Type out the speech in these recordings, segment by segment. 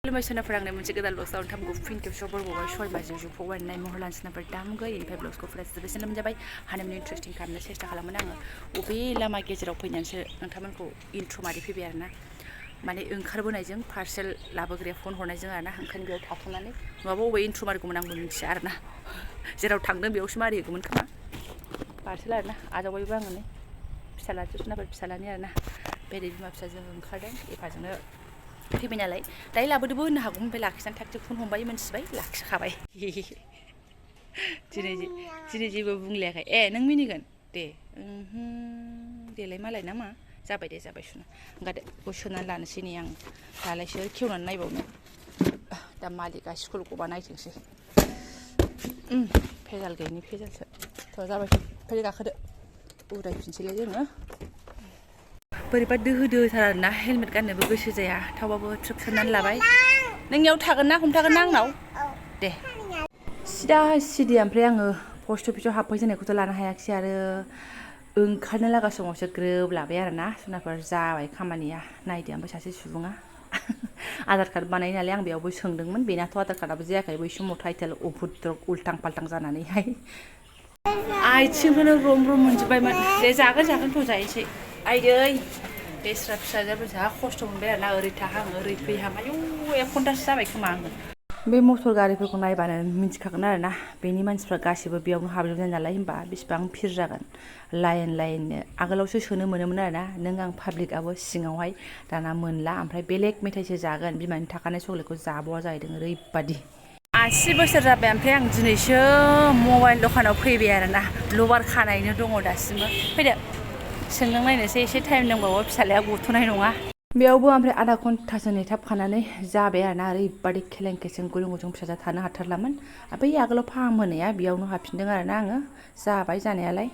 Lumaysana perang moनसे गोदान ल'सआव नोंथांमोनखौ फिन खेबसेबाव बरबावबाय सय बाजियाव जुगफबनाय महर लानसिनाफोर दामगै इनिफ्राय ब्लाउसखौ फरायजोबबाय लोमजाबाय हानायमानि इन्टारेस्टिं खालामनो सेस्था खालामोन आङो बबे लामा गेजेराव फैनानैसो नोंथांमोनखौ इन्ट्र' मारि फैबाय आरोना माने ओंखारबोनायजों पार्सेल लाबोग्राया फन हरनायजों आरोना ओंखायनो बेयाव थाथ'नानै नङाबा बबे इन्ट्र' मारिगौमोन आंबो मिथिया आरोना जेराव थांदों बेयावसो मारिगौमोन खोमा पार्सेल आरोना आजावबायबो आङो नै फिसालाजो सोनाफोर फिसालानि आरोना बेरे बिमा फिसाजों ओंखारदों एफाजोंनो फैबाय नालाय दायो लाबोदोंबो होननो हागौ ओमफ्राय लाखिनानै थाग थिग फन हमबाय मोनथिबाय लाखिखाबाय दिनै जेबो बुंलायाखै ए नों मिनिगोन दे देलाय मालाय ना मा जाबाय दे जाबाय सुना ओंखादो बेखौ सोनानै लानोसै नै आं दालायसो खेवनानै नायबावनो दा मालिकआ स्कुल गबा नायथोंसै भेजाल गैयिनि भेजालसो थ' जाबाय फैदो गाखोदो उरायफिनसैलाय जोङो बोरैबा दोहो दोहोथार आरोना हेलमेट गाननोबो गोसो जाया थावबाबो ट्रिप सोनानै लाबाय नोंनियाव थागोन ना हमथागोन ना आंनाव दे सिदा सिदि ओमफ्राय आङो पस्ट अफिसाव हाबफैजेननायखौथ' लानो हायाखिसै आरो ओंखारनो लागा समावसो ग्रोब लाबाय आरोना सुनाफोर जाबाय खामानिया नायदो ओमफ्राय सासे सुबुङा आधार कार्ड बानायो नालाय आं बेयावबो सोंदोंमोन बेनाथ' आधार कार्डआबो जायाखै बै समाव टाइटेल अभुद्र उल्टां फाल्टां जानानैहाय आथिंखौनो रम रम मोनजोब्बायमोन दे जागोनथ' जाहैसै आइदै बेस्रा फिसाजोबो जा खस्थ' मोनबाय आरोना ओरै थाहां ओरै फैहां आयौ 1 घन्टासो जाबाय खोमा आङो बे मटर गारिफोरखौ नायबानो मिन्थिखागोन आरोना बेनि मानसिफ्रा गासिबो बेयावनो हाबजोबनाय नालाय होनबा बेसेबां भिर जागोन लाइननो आगोलावसो सोनो मोनोमोन आरोना नों आं पाब्लिकआबो सिङावहाय दाना मोनला ओमफ्राय बेलेग मेथाइसो जागोन बिमानि थाखानाय चक्लेटखौ जाबावा जाहैदों ओरैबादि 80 बोसोर जाबाय ओमफ्राय आं दिनैसो मबाइल दखानाव फैबाय आरोना लबार खानायनो दङ दासिमबो फैदो सोंनां नायनोसै एसे टाइम नांबावो फिसालाया गथ'नाय नङा बेयावबो ओमफ्राय आधा घन्टासो नेथाबखानानै जाबाय आरोना ओरैबादि खेलें खेसें गुलुं गुजुं फिसाजो थानो हाथारलामोन बै आगोलाव फाहामहोनाया बेयावनो हाबफिनदों आरोना आङो जाबाय जानायालाय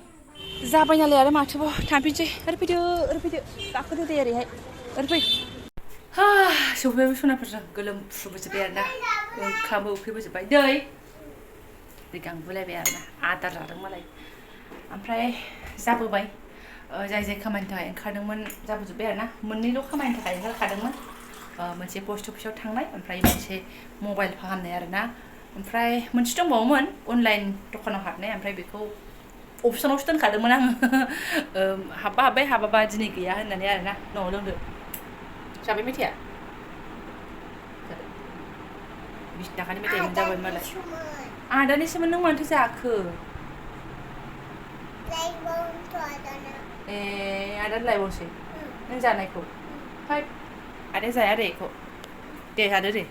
जाबाय नालाय आरो माथोबाव थांफिनसै ओरै फैदो गाखोदो दे ओरैहाय ओरै फै सौफैबाय सनाफोरजों गोलोमफ्रुबोजोब्बाय आरोना ओंखामबो उखैबोजोब्बाय दै गांबोलायबाय आरोना आदार जादों मालाय ओमफ्राय जाबोबाय जाय खामानिनि थाखाय ओंखारदोंमोन जाबोजोब्बाय आरोना मोननैल' खामानिनि थाखाय ओंखारखादोंमोन मोनसे पस्ट अफिसाव थांनाय ओमफ्राय मोनसे मबाइल फाहामनाय आरोना ओमफ्राय मोनसे दंबावोमोन अनलाइन दखानाव हाबनाय ओमफ्राय बेखौ अपसनावसो दोनखादोंमोन आङो हाबबाय हाबाबा दिनै गैया होननानै आरोना न'आव लोंदो जाबाय मेथाइया 20 थाखानि मेथाइ मोनजाबाय मालाय आदानिसोमोन नों मानोथो जाखो ए आदा लायबावसै नों जानायखौ फाइभ आदा जाया दे बेखौ दे जादो दे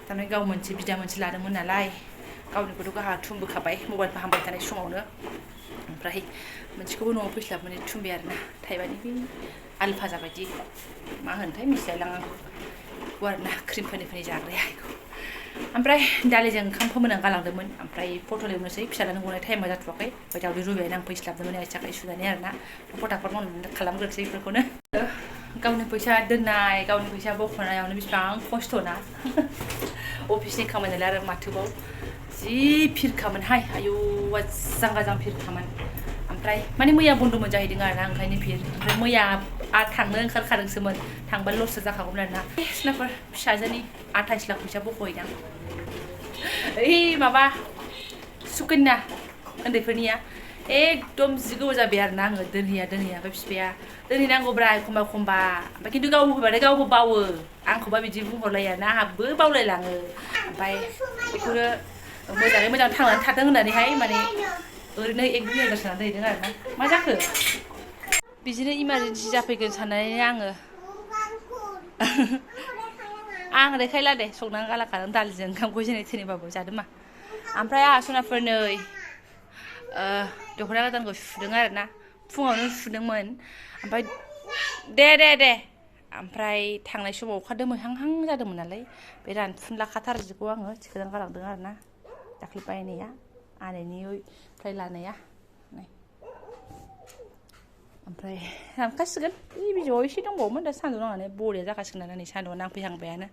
थारमाने गाव मोनसे बिदा मोनसे लादोंमोन नालाय गावनिखौथ' गाहा थुमबोखाबाय मबाइल फाहामबाय थानाय समावनो ओमफ्राय मोनसेखौबो न'आव फैस्लाबनानै थुमबाय आरोना थाइबानि बे आलु फाजा बायदि मा होनोथाय मिथिलायलां आं बेखौ आरोना क्रिमफोरनिफ्राय जाग्राया बेखौ ओमफ्राय दालिजों ओंखाम फोमोननानै गालांदोंमोन ओमफ्राय पटल एवनोसै फिसालानो गनाय टाइमा जाथ'वाखै ओमफ्राय दावदै रुबायना आं फैस्लाबदोंमोन आथिं आखाइ सुनानै आरोना फटाफट मावनानै खालामग्रोसै बेफोरखौनो गावनि फैसा दोननाय गावनि फैसा बख'नायावनो बेसेबां खस्थ'ना अफिसनि खामानि नालाय आरो माथोबाव जि भिरखामोनहाय आयौ आजां गाजां भिरखामोन ओमफ्राय माने मैया बन्द'मोन जाहैदों आरोना ओंखायनो भिर ओमफ्राय मैया थांनो ओंखारखादोंसोमोन थांबा लससो जाखागौमोन आरोना सिनाफोर फिसाजोनि 28 लाख फैसा बख'हैदां ओइ माबा सुकन्या उन्दैफोरनिया एकदम जि गोबाव जाबाय आरोना आङो दोनहैया ओमफ्राय बिफाया दोनहैनांगौब्रा एखमबा ओमफ्राय खिन्थु गावबो होबाथाय गावबो बावो आंखौबा बिदि बुंहरलायो आरोना आंहाबो बावलायलाङो ओमफ्राय बेखौनो मोजाङै मोजां थांनानै थाथों होननानैहाय माने ओरैनो 1-2 हाजार सोनानै दोनहैदों आरोना मा जाखो बिदिनो इमारजेन्सि जाफैगोन साननानै आङो आं देखायला दे संनानै गालांखादों दालिजों ओंखामखौ जेने थेनेबाबो जादों मा ओमफ्राय आहा सनाफोर नै दख'ना गोदानखौ सुदों आरोना फुङावनो सुदोंमोन ओमफ्राय दे ओमफ्राय थांनाय समाव अखा दोमैहांहां जादोंमोन नालाय बे रानफुनलाखाथार जिखौ आङो थिखोनानै गालांदों आरोना दाख्लै बायनाया आनैनिफ्राय लानाया ओमफ्राय रानखासिगोन बे बिजौआव एसे दंबावोमोन दा सान्दुं नांनानै बरिया जाखासिगोन आरो नै सान्दुंआ नांफैहांबायानो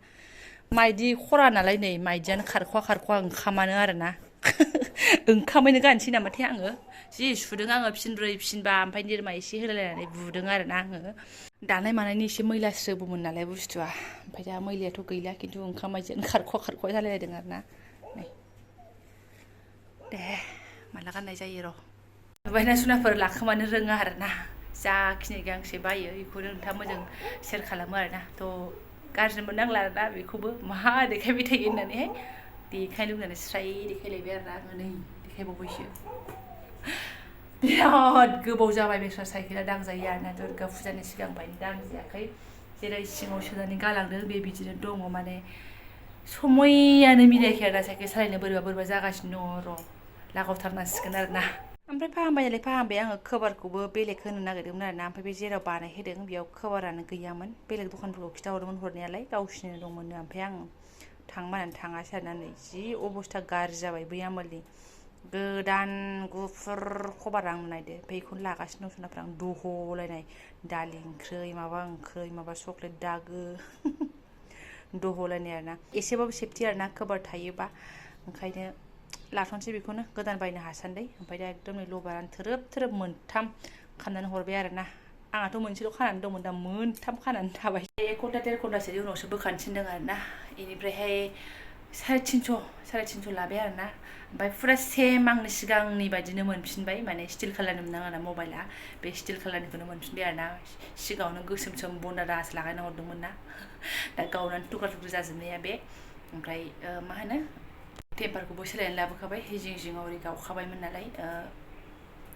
माइदि खरा नालाय नै माइदियानो खारख'वा ओंखामानो आरोना ओंखामैनो गानसै नामाथाय आङो जि सुदों आङो फिनब्रै फिनबा ओमफ्राय निरमा एसे होलायलायनानै बुदों आरोना आङो दानाय मानायनि एसे मैला स्रोबोमोन नालाय बुस्थुआ ओमफ्राय दा मैलायाथ' गैला खिन्थु ओंखामायजों खारख'वा जालायलायदों आरोना नै दे माला गाननाय जायो र' बायना सुनाफोर लाखोमानो रोङा आरोना जाखिनि गांसे बायो बेखौनो नोंथाङा मोजां सेयार खालामो आरोना थ' गाज्रि मोननांला आरोना बेखौबो मा देखायबाय थायो होननानैहाय देखायनो लुगैनानै स्राय देखायलायबाय आरोना आङो नै देखायबावबायसो बिराद गोबाव जाबाय बेस्रा साइकेला दांजायो आरोना दुर्गा फुजानि सिगांनिफ्रायनो दांजायाखै जेरै सिङाव सोनानै गालांदों बे बिदिनो दङ माने समायानो मिलायाखै आरोना साइकेल सालायनो बोरैबा जागासिनो दङ र' लागावथारनांसिगोन आरोना ओमफ्राय फाहामबाय आङो कभारखौबो बेलेग होनो नागिरदोंमोन आरोना ओमफ्राय बे जेराव बानायहोदों बेयाव कभारानो गैयामोन बेलेग दखानफोरखौ खिथाहरदोंमोन हरनायालाय गावसिनो दंमोननो ओमफ्राय आं थांबानानै थाङासै आरोना नै जि अबस्था गाज्रि जाबाय बै आमोलनि गोदान गुफुर कभार आं नायदो बेखौनो लागासिनो दं सोनाफ्रा आं दह'लायनाय दालि ओंख्रै माबा चक्लेट दागो दह'लायनाय आरोना एसेबाबो सेफटि आरोना कभार थायोबा ओंखायनो लाथ'नोसै बेखौनो गोदान बायनो हासान्दै ओमफ्राय दा एकदम नै लबारानो थोरोब मोनथाम खालामनानै हरबाय आरोना आंहाथ' मोनसेल' खानानै दंमोन दा मोनथाम खानानै थाबाय 1 घन्टा 1.5 घन्टासोनि उनावसो बोखानो थिनदों आरोना बेनिफ्रायहाय 350 लाबाय आरोना ओमफ्राय फुरा सेम आंनि सिगांनि बायदिनो मोनफिनबाय माने स्टिल कालारनि मोनदां आरोना मबाइला बे स्टिल कालारनिखौनो मोनफिनबाय आरोना सिगाङावनो गोसोम बन्दा दासो लागायना हरदोंमोन ना दा गावनानै थुख्रा जाजोबनाया बे ओमफ्राय मा होनो टेम्पारखौबो सोलायनानै लाबोखाबाय जिङाव ओरै गावखाबायमोन नालाय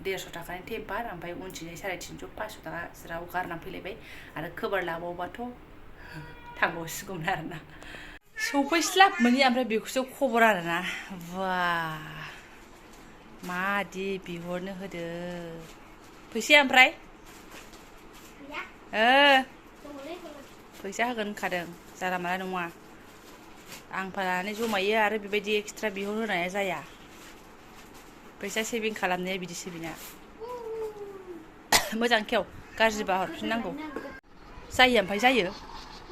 150 थाखानि टेम्पार ओमफ्राय उनथिंजाय 350 500 थाखा ज्राव गारनानै फैलायबाय आरो कभार लाबावबाथ' थांबावसिगौमोन आरोना सफैस्लाब मोनि ओमफ्राय बेखौसो खबर आरोना बा मादि बिहरनो होदो फैसाया ओमफ्राय फैसा होगोन होनखादों जाला माला नङा आं फालानानै जमायो आरो बेबायदि एक्सट्रा बिहर होनाया जाया फैसा सेभिं खालामनाया बिदिसो बिना मोजां खेव गाज्रिबा हरफिननांगौ जायो ओमफ्राय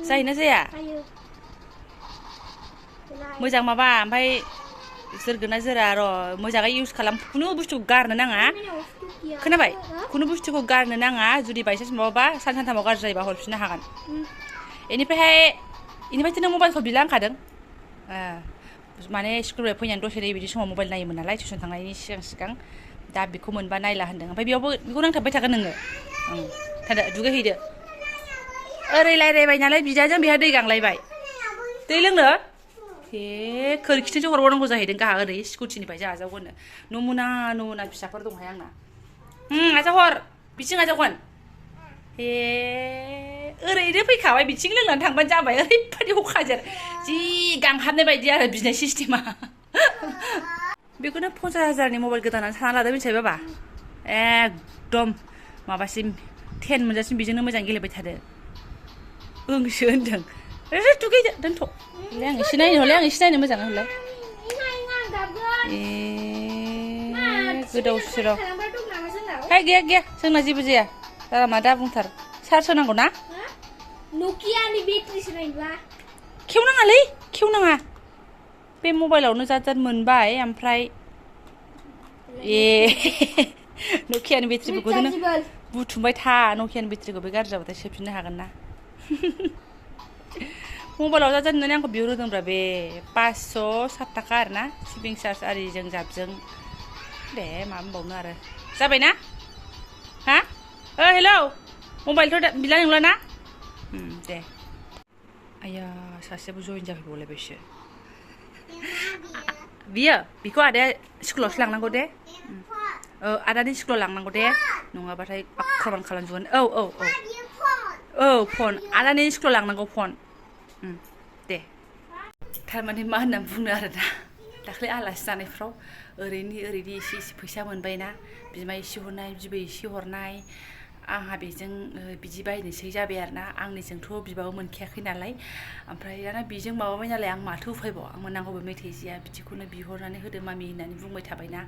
जायोना जाया मोजां माबा ओमफ्राय जोरगोना जोरा र' मोजाङै इउज खालाम खुनु बुस्थु गारनो नाङा खोनाबाय खुनु बुस्थुखौ गारनो नाङा जुदि बायसान्स माबाबा सानथामाव गाज्रि जायोबा हरफिननो हागोन बेनिफ्रायथ' नों मबाइलखौ बिलांखादों माने स्कुलनिफ्राय फैनानै दसे बिदि समाव मबाइल नायोमोन नालाय टिउसन थांनायनि सिगां दा बेखौ मोनबा नायला होनदों ओमफ्राय बेखौ नांथाबबाय थागोन नोङो थादो दुगैहैदो ओरै रायलायबाय नालाय बिदाजों बेहा दै गांलायबाय दै लोंनो हे खोरखिथिंसो हरबावनांगौ जाहैदों गाहा ओरै स्कुटिनिफ्राय आजावगोननो नमुना फिसाफोर दंहाय आंना आजावहर बिथिं आजावगोन हे ओरैनो फैखाबाय बिथिं लोंनानै थांबानो जाबाय ओरैबायदि अखाजों जि गांहाबनाय बायदि आरो बिनाय सिस्टेमा बेखौनो 50,000नि मबाइल गोदानानै साना लादो मिथिबाय बाबा एकदम माबासिम 10 मोनजासिम बेजोंनो मोजां गेलेबाय थादो ओंसो होनदों दुगैदो दोनथ' आं एसे नायनो मोजां होनलाय गोदाव सोराव गैया जोंना जेबो जाया मा दा बुंथार चार्ज होनांगौ ना नकियानि बेटारिसो नायबा खेवनाङा बे मबाइलावनो जाद मोनबाय ओमफ्राय नकियानि बेटारिफोरखौ नों बुथुमबाय था नकियानि बेटारिखौ बे गाज्रि जाबाथाय सोफिननो हागोन ना मबाइलाव जाद होननानै आंखौ बिहरहोदोंब्रा बे 507 थाखा आरोना सिपिं चार्ज आरिजों जाबजों दे मा होनबावनो आरो जाबायना हा हेलौ मबाइलथ' बिला नंला ना दे आया सासेयाबो जइन जाफैबावलायबायसो बेखौ आदाया स्कुलावसो लांनांगौ दे आदानि स्कुलाव लांनांगौ दे नङाबाथाय आख्रमन खालामजोबगोन औ फन आदानि स्कुलाव लांनांगौ फन दे थारमाने मा होनना बुंनो आरोना दाख्लै आलासि जानायफ्राव ओरैनो एसे फैसा मोनबायना बिमाय एसे हरनाय बिबै एसे हरनाय आंहा बेजों बिदि बायनोसै जाबाय आरोना आंनिजोंथ' बिबाबो मोनखायाखै नालाय ओमफ्राय दाना बेजों माबाबाय नालाय आं माथो उफायबाव आं मोननांगौबो मेथाइ जिया बिदिखौनो बिहरनानै होदो मामि होननानै बुंबाय थाबायना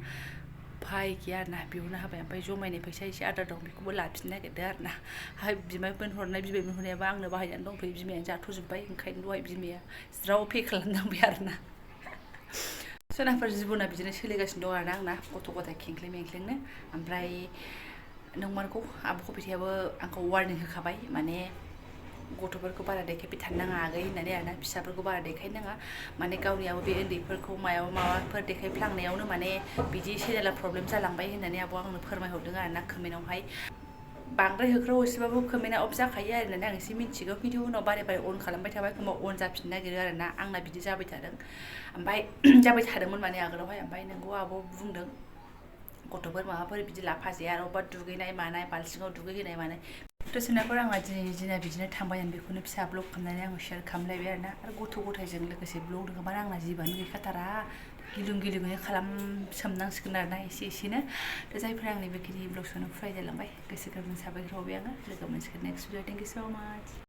उफाय गैया आरोना बिहरनो हाबाय ओमफ्राय जमायनाय फैसा एसे आद्रा दं बेखौबो लाफिननो नागिरदों आरोना बिमायमोन हरनाय बिबैमोन हरनायाबो आंनो बाहायनानै दंफैयो बिमायानो जाथ'जोब्बाय ओंखायनो दहाय बिमाया ज्राव पे खालामनांबाय आरोना सोनाफोर जिबना बिदिनो सोलिगासिनो दं आरोना आंना गथ' गथाय खेंख्लें मेंख्लेंनो ओमफ्राय नंमारगौ आब' कबिथायाबो आंखौ वार्निं होखाबाय माने गथ'फोरखौ बारा देखायबाय थानो नाङा आगै होननानै आरोना फिसाफोरखौ बारा देखायनो नाङा माने गावनियाबो बे उन्दैफोरखौ माबाफोर देखायफ्लांनायावनो माने बिदि चेनेला प्रब्लेम जालांबाय होननानै आब'आ आंनो फोरमायहरदों आरोना कमेन्टआवहाय बांद्राय होख्राव होसोबाबो कमेन्टआ अफ जाखायो आरो होननानै आं एसे मिन्थिगौ खिन्थु उनाव बारे बारे अन खालामबाय थाबाय एखमबा अन जाफिननो नागिरो आरोना आंना बिदि जाबाय थादों ओमफ्राय जाबाय थादोंमोन माने आगोलावहाय ओमफ्राय नोंगौ आब' बुंदों गथ'फोर माबाफोर बिदि लाफाजाया आरो अबेबा दुगैनाय मानाय बाल्थिङाव दुगैहोनाय मानाय सोनाफोर आंहा दिनैनि दिना बिदिनो थांबाय आं बेखौनो फिसा ब्लग खालामनानै आङो शेयार खालामलायबाय आरोना आरो गथ' गथायजों लोगोसे ब्लग नङाबा आंना जिबानो गैखाथारा गिलुं गिलुंनो खालामसोमनांसिगोन आरोना एसे एसेनो जायफोरा आंनि बेखिनि ब्लग सोनो फराय जालांबाय गोसो गोरबोनि साबायखर बावबाय आङो लोगो मोनसिगोन नेक्स्ट भिडिअ थेंक इउ स' माच